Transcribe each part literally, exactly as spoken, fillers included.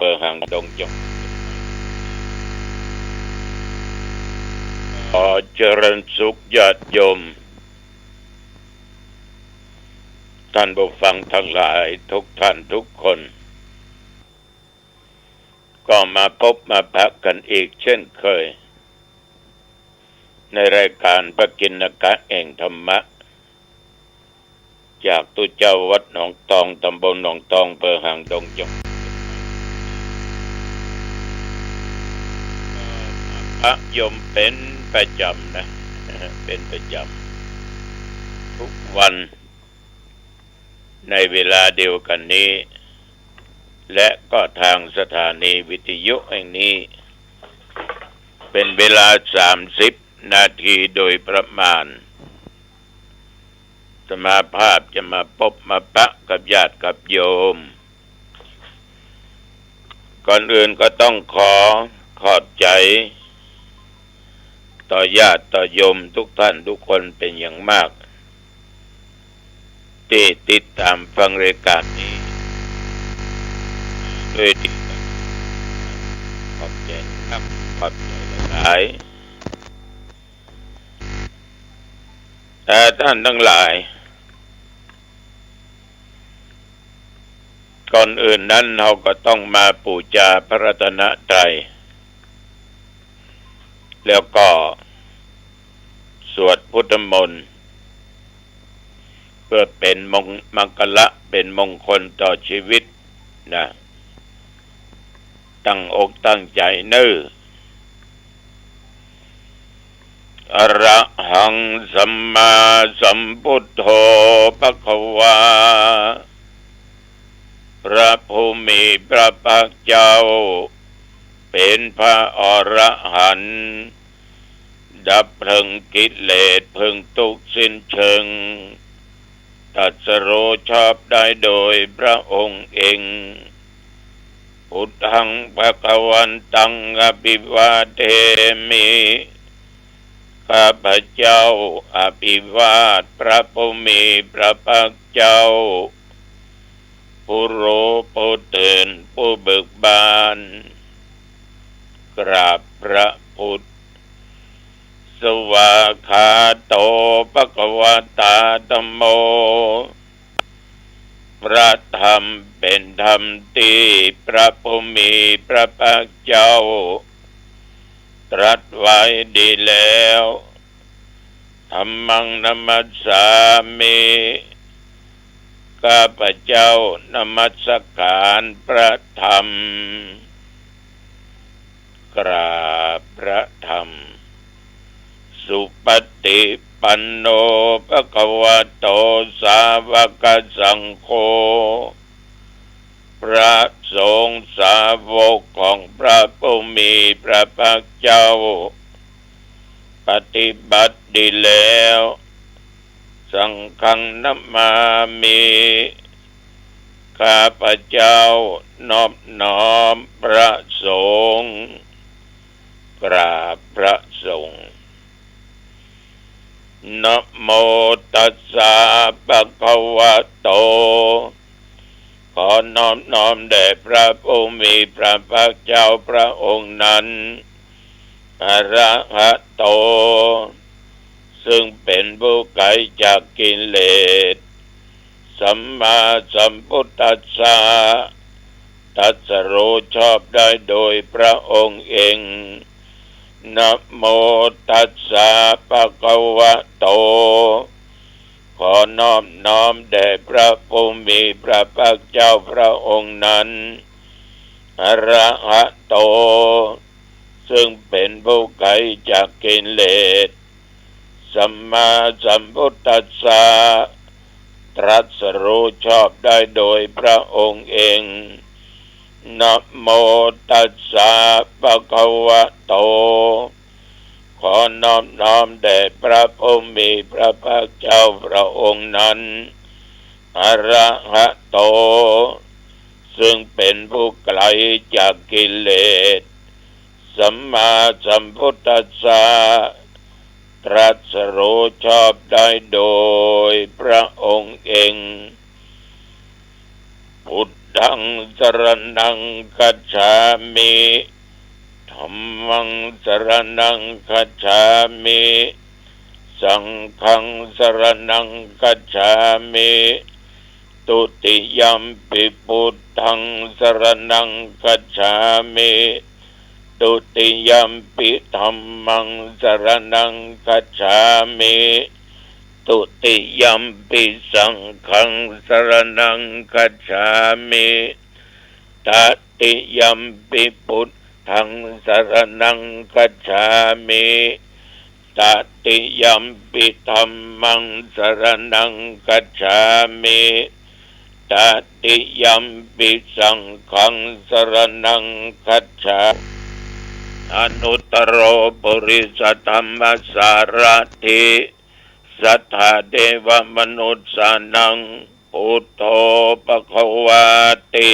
อหังดงจง ขอเจริญสุขญาติโยม ท่านผู้ฟังทั้งหลายทุกท่านทุกคน ก็มาพบมาปะกันอีกเช่นเคย ในรายการพระกิณกะแห่งธรรมะ จากตุ๊เจ้าวัดหนองตอง ตำบลหนองตอง อำเภอหางดง จังหวัดเชียงใหม่ ก็มาปะโยมเป็นประจำนะ เป็นประจำ ทุกวัน ในเวลาเดียวกันนี้ และก็ทางสถานีวิทยุแห่งนี้ เป็นเวลาสามสิบนาทีโดยประมาณ อาตมาภาพจะมาพบมาปะกับญาติกับโยม ก่อนอื่นก็ต้องขอขอบใจ ต่อญาติต่อโยมทุกท่านทุกคนเป็นอย่างมาก ที่ติดตามฟังรายการนี้ ด้วยดี ขอบใจครับ ขอบใจหลายๆ แต่ท่านทั้งหลาย ก่อนอื่นนั้นเราก็ต้องมาปู๋จาพระรัตนตรัย แล้วก็สวดพุทธมนต์ เพื่อเป็นมง- มังคละ เป็นมงคลต่อชีวิตนะ ตั้งอกตั้งใจเน่อ อะระหังสัมมาสัมพุทโธ ภะคะวา พระผู้มีพระภาคเจ้า เป็นพระอรหันต์ ดับเพลิงกิเลสเพลิงทุกข์สิ้นเชิง ตรัสรู้ชอบได้โดยพระองค์เอง พุทธังภะคะวันตัง อะภิวาเทมิ ข้าพเจ้าอภิวาทพระผู้มีพระภาคเจ้า ผู้รู้ผู้ตื่นผู้เบิกบาน กราบพระพุทธ สวากขาโต ภะคะวะตา ธัมโม พระธรรมเป็นธรรมที่พระผู้มีพระภาคเจ้า ตรัสไว้ดีแล้ว ธัมมังนะมัสสามิ ข้าพเจ้านมัสการพระธรรม กราบพระธรรม สุปฏิปันโน ภะคะวะโต สาวกสังโฆ พระสงฆ์สาวกของพระผู้มีพระภาคเจ้า ปฏิบัติดีแล้ว สังฆังนะมามิ ข้าพเจ้านอบน้อมพระสงฆ์ กราบพระสงฆ์ นะโมตัสสะ ภะคะวะโต ขอนอบน้อมแด่พระผู้มีพระภาคเจ้าพระองค์นั้น อะระหะโต ซึ่งเป็นผู้ไกลจากกิเลส สัมมาสัมพุทธัสสะ ตรัสรู้ชอบได้โดยพระองค์เอง นะโมตัสสะ ภะคะวะโต ขอนอบน้อมแด่พระผู้มีพระภาคเจ้าพระองค์นั้น อะระหะโต ซึ่งเป็นผู้ไกลจากกิเลส สัมมาสัมพุทธัสสะ ตรัสรู้ชอบได้โดยพระองค์เอง นะโมตัสสะ ภะคะวะโต ขอนอบน้อมแด่พระผู้มีพระภาคเจ้าพระองค์นั้น อะระหะโต ซึ่งเป็นผู้ไกลจากกิเลส สัมมาสัมพุทธัสสะ ตรัสรู้ชอบได้โดยพระองค์เอง พุท Buddhaṃ saraṇaṃ gacchāmi. Dhammaṃ saraṇaṃ gacchāmi. Saṅghaṃ saraṇaṃ gacchāmi. Dutiyampi buddhaṃ saraṇaṃ gacchāmi. Dutiyampi dhammaṃ saraṇaṃ gacchāmi. Dutiyampi saṅghaṃ saraṇaṃ gacchāmi. Tatiyampi buddhaṃ saraṇaṃ gacchāmi. Tatiyampi dhammaṃ saraṇaṃ gacchāmi. Tatiyampi saṅghaṃ saraṇaṃ gacchāmi. Anuttaro purisadammasārathi satthā devamanussānaṃ buddho bhagavāti.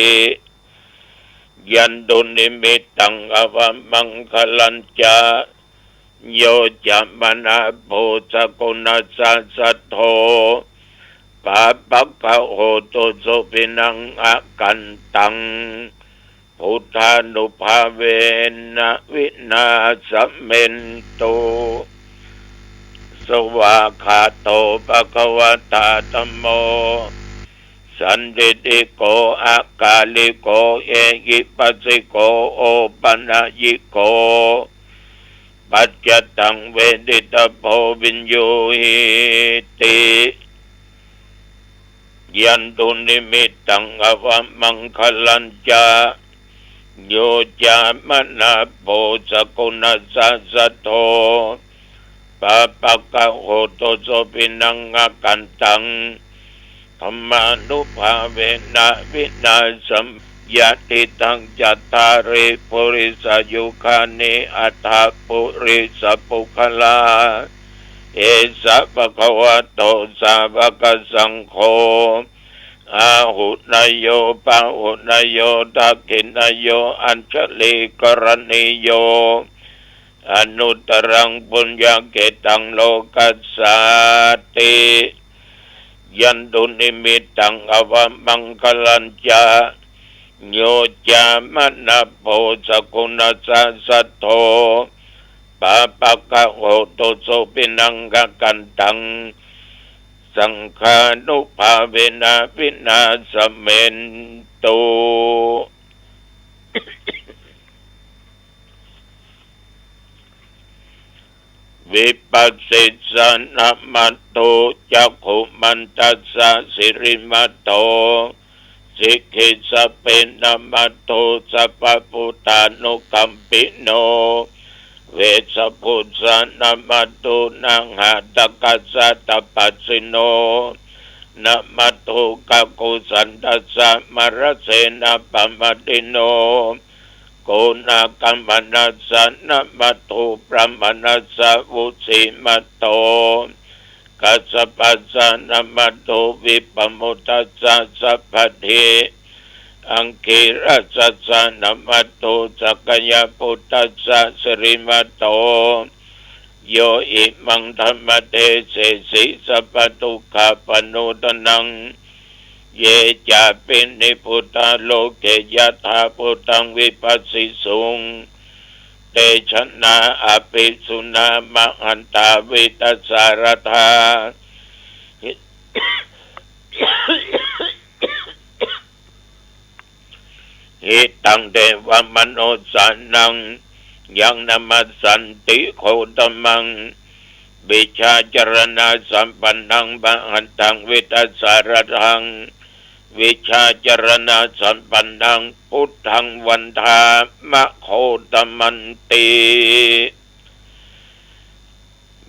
Yandunnimittaṃ avamaṅgalañca yo cāmanāpo sakuṇassa saddo pāpaggaho dussupinaṃ akantaṃ buddhānubhāvena vināsamentu. Svākkhāto bhagavatā dhammo sandiṭṭhiko akāliko ehipassiko opanayiko paccattaṃ veditabbo viññūhīti. Yandunnimittaṃ avamaṅgalañca yo cāmanāpo sakuṇassa saddo pāpaggaho dussupinaṃ akantaṃ dhammānubhāvena vināsamentu. Yadidaṃ cattāri purisayugāni aṭṭha purisapuggalā esa bhagavato sāvakasaṅgho āhuneyyo pāhuneyyo dakkhiṇeyyo añjalikaraṇīyo anuttaraṃ puññakkhettaṃ lokassāti. Yandunnimittaṃ avamaṅgalañca yo cāmanāpo sakuṇassa saddo pāpaggaho dussupinaṃ akantaṃ saṅghānubhāvena vināsamentu. Vipassissa namatthu cakkhumantassa sirīmato sikhissappi namatthu sabbabhūtānukampino vessabhussa namatthu nāhādagassa tapassino namatthu kakusandhassa mārasenapamaddino konāgamanassa namatthu brāhmaṇassa vusīmato kassapassa namatthu vippamuttassa sabbadhi aṅgīrasassa namatthu sakyaputtassa sirīmato yo imaṃ dhammadesesi sabbadukkhāpanūdanaṃ ye cāpi nibbutā loke yathābhūtaṃ vipassisuṃ te janā apisuṇā mahantā vītasāradā. Hitaṃ devamanussānaṃ yaṃ namassanti gotamaṃ vijjācaraṇasampannaṃ mahantaṃ vītasāradaṃ vijjācaraṇasampannaṃ buddhaṃ vandāma gotamanti.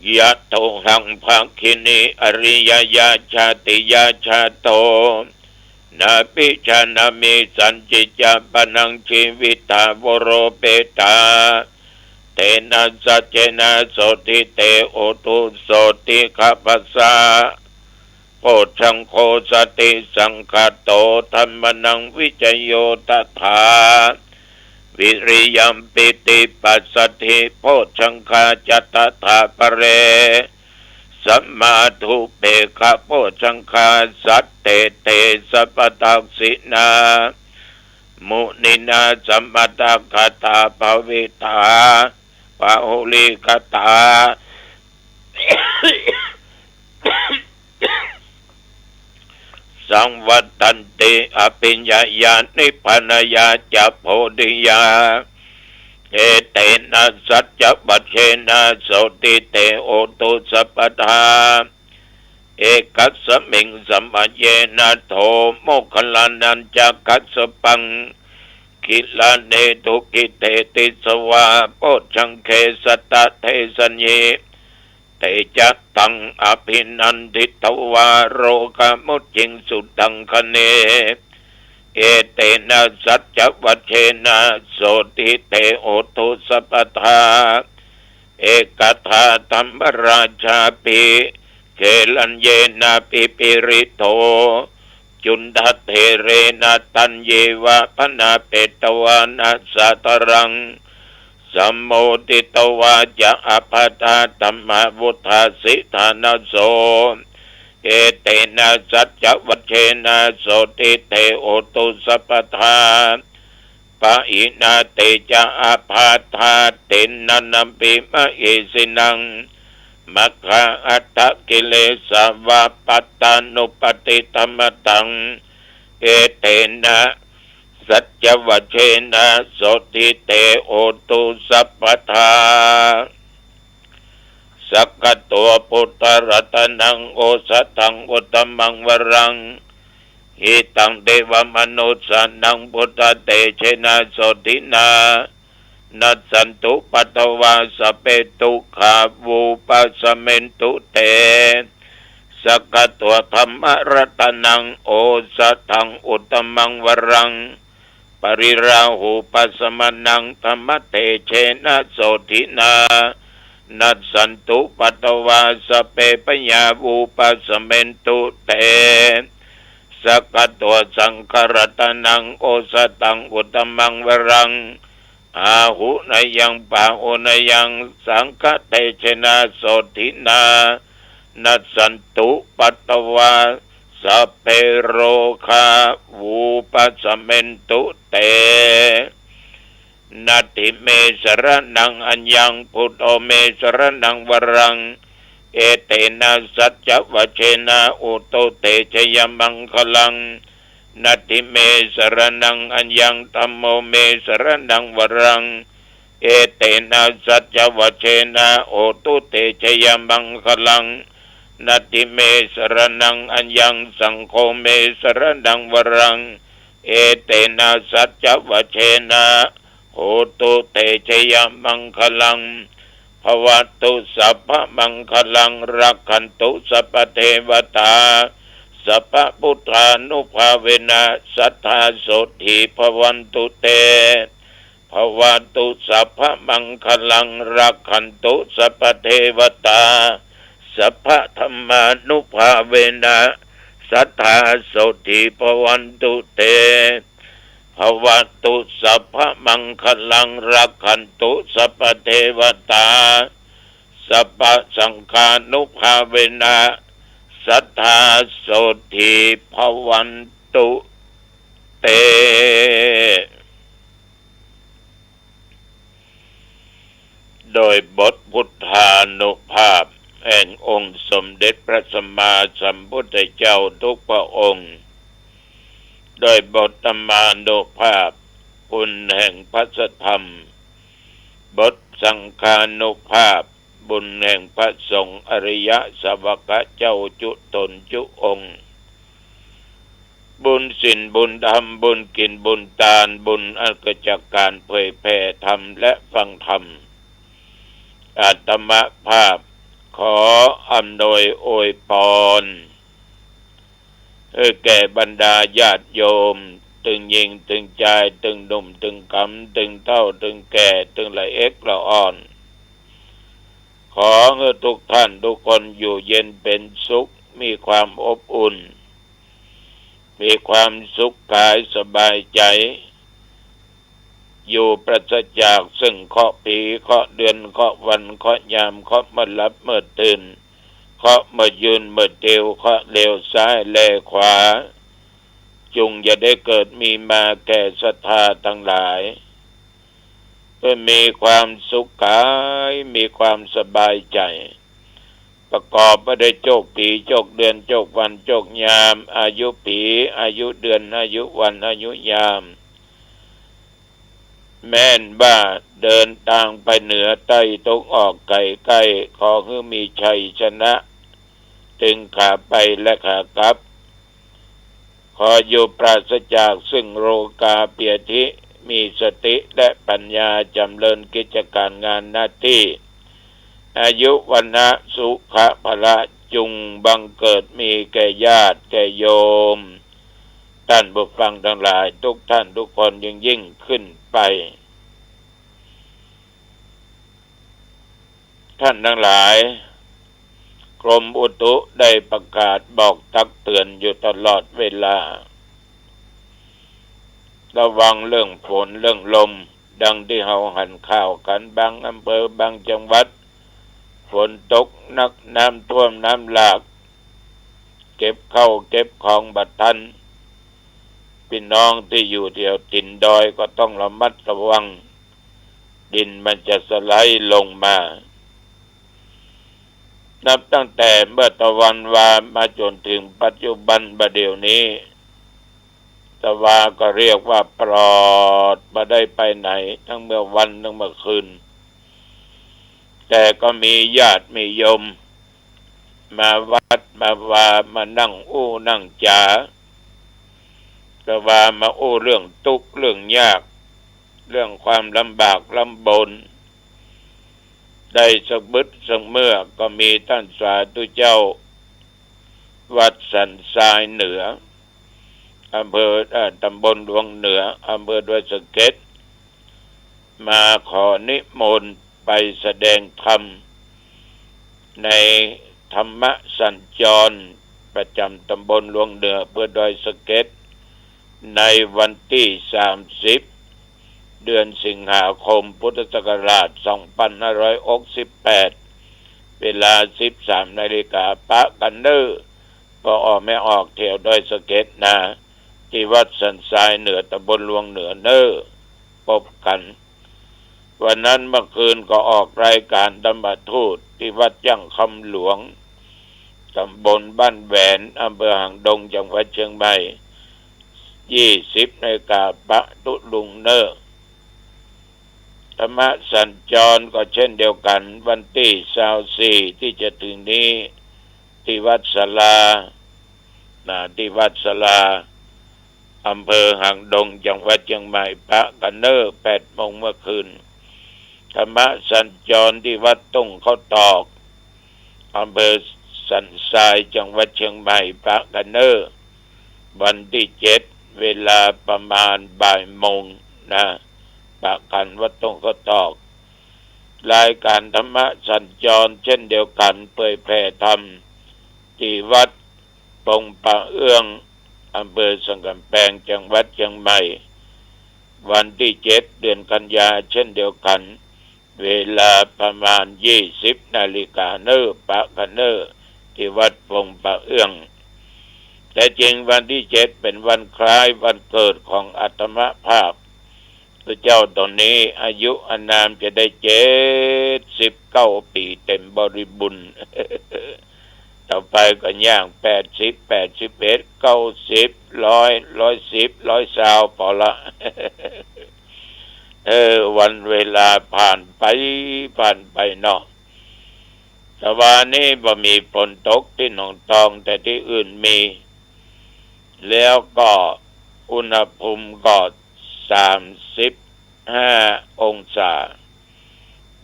Yatohaṃ bhagini ariyayā jātiyā jāto nabhijānāmi sañcicca pāṇaṃ jīvitā voropetā tena saccena sotthi te hotu sotthigābhasā. Bojjhaṅgo satisaṅkhāto dhammānaṃ vicayo tathā viriyampīti passaddhi bojjhaṅgā ca tathāpare สมาธุเปกขะโพชฌังคา สัตเต เต สัพพะทักขิณา มุนินา สมะตะกะตา ภะวิตา บาหุลีกะตา สังวัตตันติ อภิญญา ญาณิพพานะญา จะ โพธิญา เอเตนะ สัจจวัจเจนะ โสตถิ เต โหตุ สัพพะทา เอกัสมิง สมะเยนะ โท โมคคัลลานัญจะ กัสสปัง กิลาเนตุ กิเตติสวา โพชฌังเข สัตตะเทสัญญิ เตจะตัง อภินันทิตวา โรกะมุจจิงสุตังคะเน เอเตนะ สัจจวัจเจนะ โสตถิ เต โหตุ สัพพะทา เอกถา ธัมมราชาภิ เขลัญเยนะ ภิปริโท จุณฑะเถเรนะ ตัญเยวะ ผะนาเปตวานะ สาตะรัง สัมโมทิตวา จะ อะผะทา ธัมมาวุฏฐาสิทานะโส เอเตนะ สัจจวัจเจนะ โสตถิ เต โหตุ สัพพะทา ปะหินา เตจะ อะผะทา เตนะ นะภิมะเหสินัง มัคคะอัฏฐะกิเลสาวะ ปัตตานุปัฏฐิตมะตัง เอเตนะ สัจจวัจเจนะ โสตถิ เต โหตุ สัพพะทา สักขะโต พุทธะรัตะนัง โอสะถัง อุตตะมังวะรัง หิตัง เทวะมะนุสสานัง พุทธะเตจะนะ โสตถินา นัสสันตุ ปัตตะวา สัพเพ ทุกขา วุปัสสะมินตุ เต สักขะโต ธัมมะรัตะนัง โอสะถัง อุตตะมังวะรัง ปะริราหูปัสสะมะนัง ธัมมะเตจะนะ โสตถินา นัสสันตุ ปัตตะวา สัพเพ พยา วุปัสสะมินตุ เต สักขะโต สังฆะรัตะนัง โอสะถัง อุตตะมังวะรัง อาหุเนยัง ปะหุเนยัง สังฆะเตจะนะ โสตถินา นัสสันตุ ปัตตะวา สัพเพ โรคา วุปัสสะมินตุ เต นัตถิเม สะระณัง อัญญัง พุทโธ เม สะระณัง วะรัง เอเตนะ สัจจวัจเจนะ โหตุ เตจะยะมังคะลัง นัตถิเม สะระณัง อัญญัง ธัมโม เม สะระณัง วะรัง เอเตนะ สัจจวัจเจนะ โหตุ เตจะยะมังคะลัง นัตถิเม สะระณัง อัญญัง สังโฆ เม สะระณัง วะรัง เอเตนะ สัจจวัจเจนะ โหตุ เตจะยะมังคะลัง ภะวะตุ สัพพะมังคะลัง รักขันตุ สัพพะเทวะตา สัพพะพุทธานุภาเวนะ สัตถา โสตถิ ภะวันตุ เต ภะวะตุ สัพพะมังคะลัง รักขันตุ สัพพะเทวะตา สัพพะธัมมานุภาเวนะ สัตถา โสตถิ ภะวันตุ เต ภะวะตุ สัพพะมังคะลัง รักขันตุ สัพพะเทวะตา สัพพะสังฆานุภาเวนะ สัตถา โสตถิ ภะวันตุ เต โดยบทพุทธานุภาพแห่งองค์สมเด็จพระสัมมาสัมพุทธเจ้าทุกพระองค์ โดยบทธรรมานุภาพ คุณแห่งพระสัทธรรม บทสังฆานุภาพ บุญแห่งพระสงฆ์อริยสาวกะเจ้าจุตนจุองค์ บุญศีล บุญธรรม บุญกิน บุญตาน บุญอันเกิดจากการเผยแผ่ธรรมและฟังธรรม อาตมาภาพขออำนวยอวยพร เออ แก่บรรดาญาติโยม ตึงญิง ตึงจาย ตึงหนุ่ม ตึงกำ ตึงเฒ่า ตึงแก่ ตึงละเอ็กละอ่อน ขอให้ทุกท่านทุกคนอยู่เย็นเป็นสุข มีความอบอุ่น มีความสุขกายสบายใจ อยู่ปราศจากซึ่งเคราะห์ผี เคราะห์เดือน เคราะห์วัน เคราะห์ยาม เคราะห์เมื่อหลับเมื่อตื่น เคราะห์เมื่อยืนเมื่อเตียว เคราะห์เลวซ้ายแลขวา จุ่งอย่าได้เกิดมีมาแก่ศรัทธาตังหลาย เพื่อมีความสุขกาย มีความสบายใจ๋ ประกอบไปด้วยโจคปี๋ โจคเดือน โจควัน โจคยาม อายุปี๋ อายุเดือน อายุวัน อายุยาม แม้นว่าเดินตางไปเหนือใต้ตะวันออกใกล้ใก้ ขอหื้อมีชัยชนะ ตึงขาไปและขากลับ ขออยู่ปราศจากซึ่งโรคาพยาธิ มีสติและปัญญา จ๋ำเริญกิจก๋านงานหน้าตี้ อายุ วรรณะ สุขะ พละ จุ่งบังเกิดมีแก่ญาติแก่โยม ต้านผู้ฟังตังหลาย ทุกท่านทุกคนยิ่งๆ ขึ้นไป ท่านตังหลาย กรมอุตุได้ประกาศบอกตักเตือนอยู่ตลอดเวลา ระวังเรื่องฝนเรื่องลม ดังตี้เฮาหันข่าวกั๋น บางอำเภอ บางจังหวัด ฝนตกหนัก น้ำท่วม น้ำหลาก เก็บข้าวเก็บของบ่ทัน ปี้น้องตี้อยู่แถวตี๋นดอยก็ต้องระมัดระวัง ดินมันจะสไลด์ลงมา นับตั้งแต่เมื่อตะวันวามาจ๋นเถิงปัจจุบันบ่าเดี่ยวนี้ ตะวาก็เรียกว่าปลอด บ่ได้ไปไหน ตึงเมื่อวันตึงเมื่อคืน แต่ก็มีญาติมีโยม มาวัดมาวา มานั่งอู้นั่งจ๋า ตะวามาอู้เรื่องตุ๊กข์เรื่องยาก เรื่องความลำบากลำบน ได้สักบึดสักเมื่อ ก็มีต้านสาธุเจ้า วัดสันทรายเหนือ อำเภอ เอ่อ ตำบลลวงเหนือ อำเภอดอยสะเก็ด มาขอนิมนต์ไปแสดงธรรม ในธรรมสัญจร ประจ๋ำตำบลลวงเหนือ อำเภอดอยสะเก็ด ในวันตี้สามสิบ เดือนสิงหาคม พุทธศักราชสองปันห้าร้อยหกสิบแปด เวลาสิบสามนาฬิกา ปะกั๋นเน่อ ป้ออ้อแม่ออกแถวดอยสะเก็ดนา ตี้วัดสันทรายเหนือ ตำบลลวงเหนือเน่อ ปบกั๋น วันนั้นเมื่อคืนก็ออกรายก๋านธรรมทูตตี้วัดจ้างคำหลวง ตำบลบ้านแหวน อำเภอหางดง จังหวัดเชียงใหม่ ยี่สิบนาฬิกา ปะตุ๊ลุงเน่อ ธรรมสัญจรก็เช่นเดียวกั๋น วันตี้ซาวสี่ตี้จะเถิงนี้ ตี้วัดศาลา นะ ตี้วัดศาลา อำเภอหางดง จังหวัดเชียงใหม่ ปะกั๋นเน่อ แปดโมงเมื่อคืน ธรรมสัญจรตี้วัดตุ้งข้าวตอก อำเภอสันทราย จังหวัดเชียงใหม่ ปะกั๋นเน่อ วันตี้เจ็ด เวลาประมาณบ่ายโมงนะ ปะกั๋นวัดตุ้งข้าวตอก รายก๋านธรรมสัญจรเช่นเดียวกั๋น เผยแผ่ธรรมตี้วัดปงป่าเอื้อง อำเภอสันก๋ำแปง จังหวัดเชียงใหม่ วันตี้เจ็ด เดือนกันยา เช่นเดียวกั๋น เวลาประมาณยี่สิบนาฬิกาเน่อ ปะกั๋นเน่อ ตี้วัดปงป่าเอื้อง แต่จริงวันตี้เจ็ดเป๋นวันคล้ายวันเกิดของอาตมาภาพ พระเจ้าต๋นนี้อายุอานามจะได้เจ็ดสิบเก้าปี๋เต๋มบริบูรณ์ ต่อไปก็ย่างแปดสิบ แปดสิบเอ็ด เก้าสิบ ร้อย ร้อยสิบ ร้อยซาว ปอละ เออ วันเวลาผ่านไป ผ่านไปเนาะ ตะวานี้บ่มีฝนตกตี้หนองตอง แต่ตี้อื่นมี แล้วก็อุณหภูมิก็สามสิบห้าองศา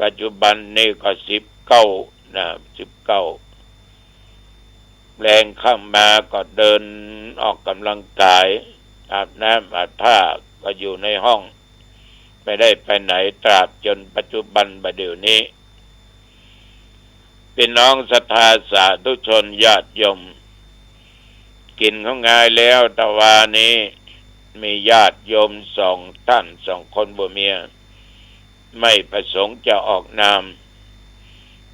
ปัจจุบันนี้ก็สิบเก้านะ สิบเก้า แลงค่ำมาก็เดินออกก๋ำลังกาย อาบน้ำอาบท่า ก็อยู่ในห้อง บ่ได้ไปไหน ตราบจ๋นปัจจุบันบ่าเดี่ยวนี้ ปี้น้องศรัทธาสาธุชนญาติโยม กิ๋นข้าวงายแล้ว ตะวานี้มีญาติโยมสองต้าน สองคนผัวเมีย ไม่ประสงค์จะออกนาม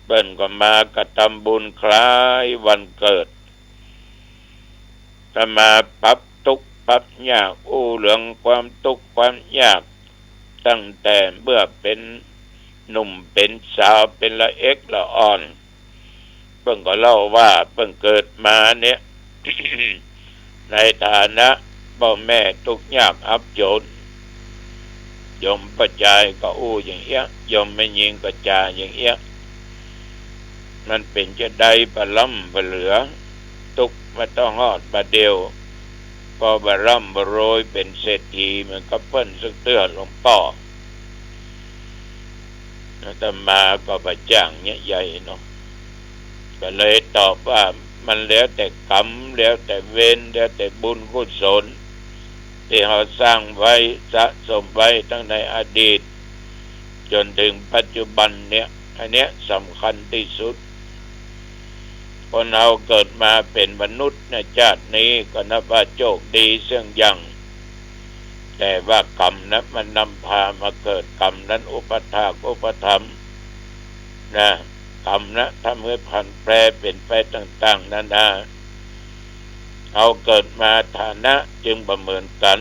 ไป ปิ้นก็มากระตำบุญคล้ายวันเกิด ก็มาปรับตุ๊กข์ปรับยาก อู้เรื่องความตุ๊กข์ความยาก ตั้งแต่เมื่อเป๋นหนุ่มเป๋นสาว เป๋นละเอ็กละอ่อน ปิ้นก็เล่าว่าปิ้นเกิดมาเนี่ย ในฐานะป้อแม่ตุ๊กข์ยากอับจ๋น โยมป้อจายก็อู้อย่างเอี้ย โยมแม่ญิงก็จาอย่างเอี้ย มันเป๋นจาใดบ่ร่ำบ่เหลือ ตุ๊กข์มาต้อฮอดบ่าเดี่ยว ปอบ่ร่ำบ่รวยเป๋นเศรษฐีเหมือนกับเปิ้นสักเตื้อหลวงป้อ อาตมาก็บ่จ้างเยียะใยเนาะ ก็เลยตอบว่ามันแล้วแต่กรรม แล้วแต่เวร แล้วแต่บุญกุศล ตี้เฮาสร้างไว้สะสมไว้ตั้งในอดีต จ๋นเถิงปัจจุบันเนี่ย อันเนี้ยสำคัญตี้สุด คนเฮาเกิดมาเป๋นมนุษย์ในจาตินี้ก็นับว่าโจคดีเสี้ยงอย่าง แต่ว่ากรรมนะมันนำพามาเกิด กรรมนั้นอุปถากอุปถัมภ์นะ กรรมนะทำหื้อผันแปรเป๋นไปต่างๆ นานา เฮาเกิดมาฐานะจึงบ่เหมือนกั๋น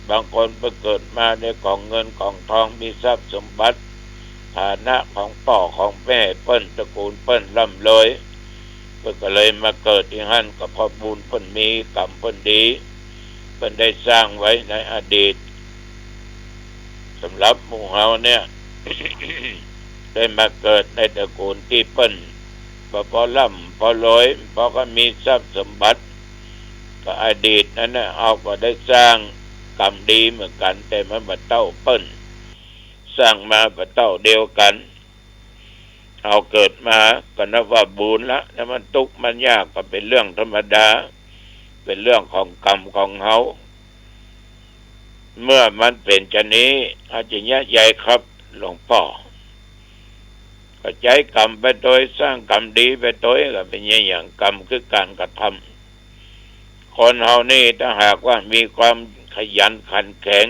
บางคนไปเกิดมาได้ของเงินของทอง มีทรัพย์สมบัติ ฐานะของป้อของแม่เปิ้น ตระกูลเปิ้นร่ำรวย เปิ้นก็เลยมาเกิดตี้หั้น ก็เพราะบุญเปิ้นมี กรรมเปิ้นดี เปิ้นได้สร้างไว้ในอดีต สำหรับหมู่เฮาเนี่ย ได้มาเกิดในตระกูลตี้เปิ้นบ่ปอร่ำปอรวย ปอก็มีทรัพย์สมบัติ ก็อดีตนั้นน่ะ เฮาก็ได้สร้างกรรมดีเหมือนกั๋น แต่มันบ่เต้าเปิ้น สร้างมาบ่เต้าเดียวกั๋น เฮาเกิดมาก็นับว่าบุญละ แล้วมันตุ๊กข์มันยากก็เป๋นเรื่องธรรมดา เป๋นเรื่องของกรรมของเฮา เมื่อมันเป๋นจานี้ เฮาจะเยียะใยครับหลวงป้อ ก็ใจ๊กรรมไปตวย สร้างกรรมดีไปตวย ก็เป๋นอย่าง กรรมคือก๋านกระทำ คนเฮานี่ถ้าหากว่ามีความขยันขันแข็ง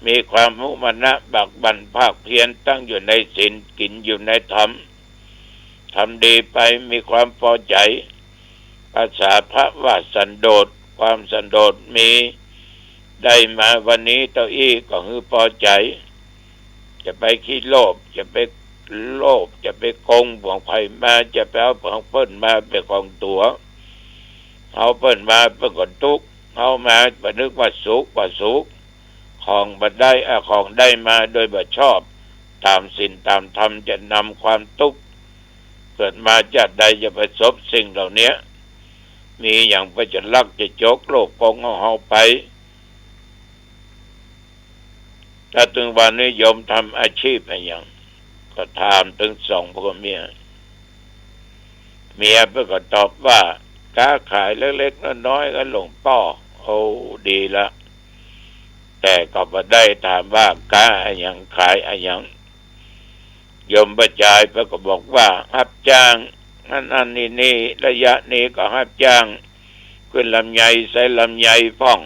มีความมุมานะบากบั่นภาคเพียร ตั้งอยู่ในศีล กิ๋นอยู่ในธรรม ทำดีไป มีความปอใจ๋ ภาษาพระว่าสันโดษ ความสันโดษมี ได้มาวันนี้เต้าอี้ก็หื้อปอใจ๋ จะไปขี้โลภ จะไปโลภ จะไปโกงของใผมา จะไปเอาของเปิ้นมาเป๋นของตั๋ว เอาเปิ้นมาเปิ้นก็ตุ๊กข์ เอามาบ่นึกว่าสุข บ่สุข ของบ่ได้ อ่ะ ของได้มาโดยบ่ชอบ ต๋ามศีลต๋ามธรรมจะนำความตุ๊กข์ เกิดมาจาติใดจะประสบสิ่งเหล่าเนี้ย มีอย่างไปจะลักจะจกโลภโกงเอาเฮาไป ถ้าตึงวันนี้โยมทำอาชีพอะหยัง ก็ถามตึงสองผัวเมีย เมียเปิ้นก็ตอบว่า ก๊าขายเล็กๆ น้อยๆ ก็หลวงป้อ โอ้ ดีละ แต่ก็บ่ได้ถามว่าก๊าอะหยัง ขายอะหยัง โยมป้อจายเปิ้นก็บอกว่า ฮับจ้าง อันนั้นนี่นี่ ระยะนี้ก็ฮับจ้าง ขึ้นลำไย ใส่ลำไยพ่อง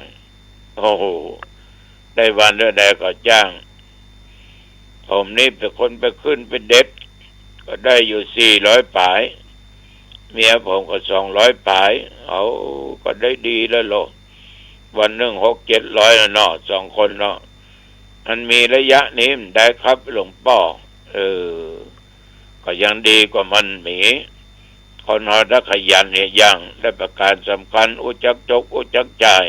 โอ้โห ได้วันเท่าใดก็จ้าง ผมนี่เป๋นคนไปขึ้นไปเด็ด ก็ได้อยู่สี่ร้อยป๋าย เมียผมก็สองร้อยป๋าย เอา ก็ได้ดีแล้วโล วันนึ่งหกเจ็ดร้อยแล้วเนาะ สองคนเนาะ มันมีระยะนี้มันได้ครับหลวงป้อ เออ ก็ยังดีกว่ามันมี คนเฮาถ้าขยันเหียอย่าง และประการสำคัญ ฮู้จักจก ฮู้จักจ่าย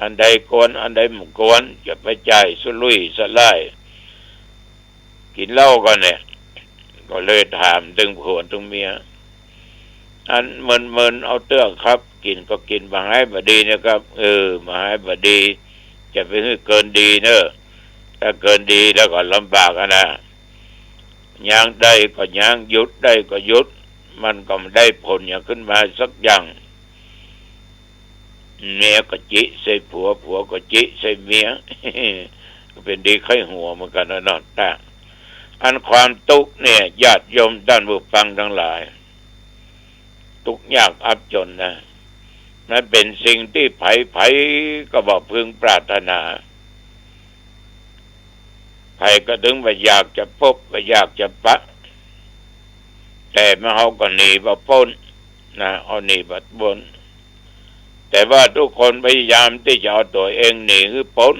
อันใดควร อันใดบ่ควร จะไปจ่ายสุรุ่ยสุร่าย กิ๋นเหล้าก่อนเนี่ย ก็เลยถามตึงผัวตึงเมีย อันเมินๆ เอาเตื้อครับ กิ๋นก็กิ๋น บ่หายบ่ดีนะครับ เออ บ่หายบ่ดี จะไปหื้อเกินดีเน่อ ถ้าเกินดีแล้วก็ลำบากอะนะ ยังได้ก็ยัง หยุดได้ก็หยุด มันก็บ่ได้ผลหยังขึ้นมาสักอย่าง เมียก็จิใส่ผัว ผัวก็จิใส่เมีย ก็เป๋นดีไข้หัวเหมือนกั๋นนะเนาะ แต่อันความตุ๊กข์เนี่ย ญาติโยมต้านผู้ฟังตังหลาย ตุ๊กข์ยากอับจ๋นนะ มันเป๋นสิ่งตี้ใผๆ ก็บ่พึงปรารถนา ใผก็ตึงบ่อยากจะพบ บ่อยากจะปะ แต่มาเฮาก็หนีบ่ป๊นนะ เฮาหนีบ่ป๊น แต่ว่าทุกคนพยายามตี้จะเอาตั๋วเองหนีหื้อป๊น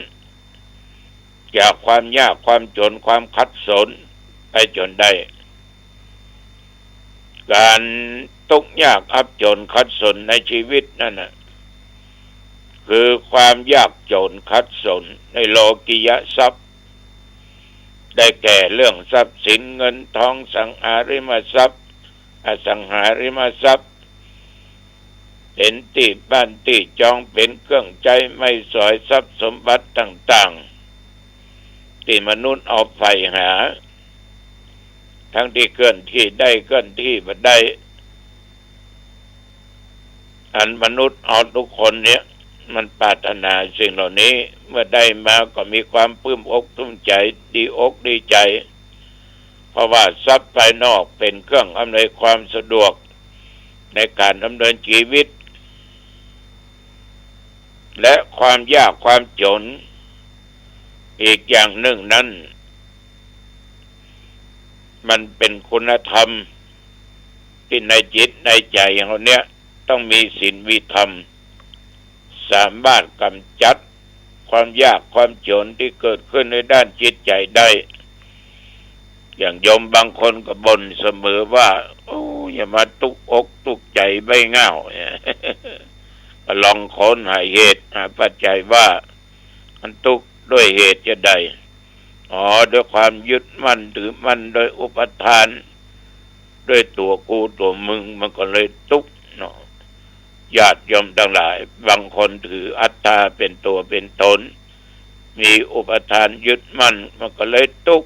จากความยากความจ๋นความขัดสนไปจ๋นได้ ก๋านตุ๊กยากอับจ๋นขัดสนในจีวิตนั้นน่ะ คือความยากจ๋นขัดสนในโลกียทรัพย์ ได้แก่เรื่องทรัพย์สินเงินทองสังหาริมทรัพย์ อสังหาริมทรัพย์ เป๋นตี้บ้านตี้จอง เป๋นเครื่องใจ๊ไม้สอยทรัพย์สมบัติต่างๆ ตี้มนุษย์เอาใฝ่หา ทั้งตี้เคลื่อนที่ได้เคลื่อนที่บ่ได้ อันมนุษย์เฮาทุกคนเนี่ยมันปรารถนาสิ่งเหล่านี้ เมื่อได้มาก็มีความปลื้มอกปลื้มใจ๋ ดีอกดีใจ๋ เพราะว่าทรัพย์ภายนอกเป๋นเครื่องอำนวยความสะดวกในก๋านดำเนินจีวิต และความยากความจ๋นอีกอย่างนึ่งนั้น มันเป๋นคุณธรรมตี้ในจิตในใจ๋เฮาเนี่ยต้องมีศีลมีธรรม สามารถก๋ำจัดความยากความจ๋นตี้เกิดขึ้นในด้านจิตใจ๋ได้ อย่างโยมบางคนก็บ่นเสมอว่า โอ้ อย่ามาตุ๊กอกตุ๊กใจ๋ใบ้ง่าว ก็ลองค้นหาเหตุหาปัจจัยว่ามันตุ๊กด้วยเหตุจะใด อ๋อ ด้วยความยึดมั่นถือมั่น ด้วยอุปาทาน ด้วยตั๋วกูตั๋วมึง มันก็เลยตุ๊กเนาะ ญาติโยมตังหลาย บางคนถืออัตตาเป๋นตั๋วเป๋นตน มีอุปาทานยึดมั่น มันก็เลยตุ๊ก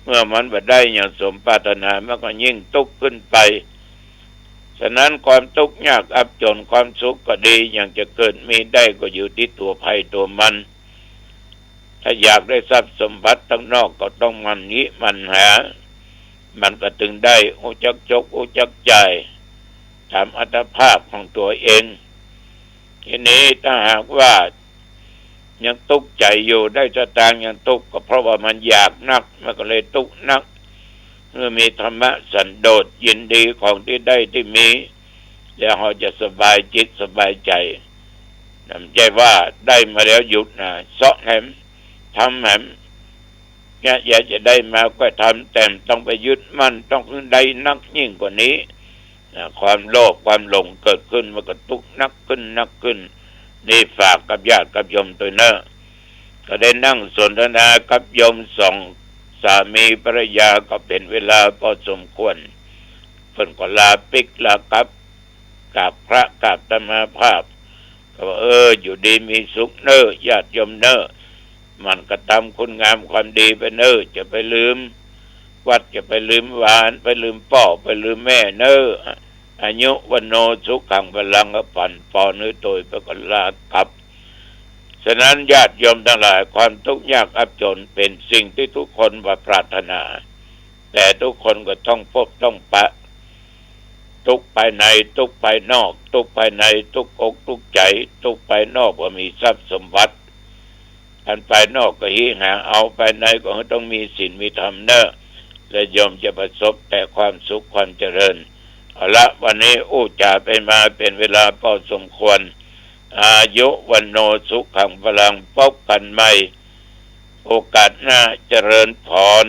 เมื่อมันบ่ได้อย่างสมปรารถนา มันก็ยิ่งตุ๊กขึ้นไป ฉะนั้นความตุ๊กยากอับจ๋น ความสุขก็ดี อย่างจะเกิดมีได้ก็อยู่ตี้ตั๋วใผตั๋วมัน ถ้าอยากได้ทรัพย์สมบัติตังนอกก็ต้องหมั่นงิหมั่นหา มันก็ตึงได้ ฮู้จักจกฮู้จักจ่าย ต๋ามอัตภาพของตั๋วเอง ทีนี้ถ้าหากว่ายังตุ๊กใจ๋อยู่ ได้สตางค์ยังตุ๊ก ก็เพราะว่ามันอยากนัก มันก็เลยตุ๊กนัก เมื่อมีธรรมะสันโดษ ยินดีของตี้ได้ตี้มี แล้วเฮาจะสบายจิตสบายใจ๋ บ่ใจ้ว่าได้มาแล้วหยุดนะ เซาะแหม ทำแหม เนี่ย อยากจะได้มาก็ทำ แต่ต้องไปยึดมั่น ต้องได้นักยิ่งกว่านี้นะ ความโลภความหลงเกิดขึ้น มันก็ตุ๊กนักขึ้นนักขึ้น นี่ฝากกับญาติกับโยมตวยเน่อ ก็ได้นั่งสนทนากับโยมสองสามีภรรยาก็เป๋นเวลาพอสมควร เปิ้นก็ลาปิ๊กลากลับ กราบพระกราบอาตมาภาพ ก็ว่า เออ อยู่ดีมีสุขเน่อ ญาติโยมเน่อ หมั่นกระทำคุณงามความดีไปเน่อ จะไปลืมวัด จะไปลืมวา ไปลืมป้อ ไปลืมแม่เน่อ อายุ วัณโณ สุขัง พลัง ก็ปั๋นปอนหื้อตวย ไปก็ลากลับ ฉะนั้นญาติโยมตังหลาย ความตุ๊กยากอับจ๋นเป๋นสิ่งตี้ทุกคนบ่ปรารถนา แต่ทุกคนก็ต้องพบต้องปะ ตุ๊กภายใน ตุ๊กภายนอก ตุ๊กภายใน ตุ๊กอกตุ๊กใจ๋ ตุ๊กภายนอกว่ามีทรัพย์สมบัติ อันภายนอกก็หิหาเอา ภายในก็ต้องมีศีลมีธรรมเน่อ และโยมจะประสบแต่ความสุขความเจริญ เอาละ วันนี้อู้จ๋าไปมาเป๋นเวลาพอสมควร อายุ วัณโณ สุขัง พลัง พบกั๋นใหม่โอกาสหน้า เจริญพร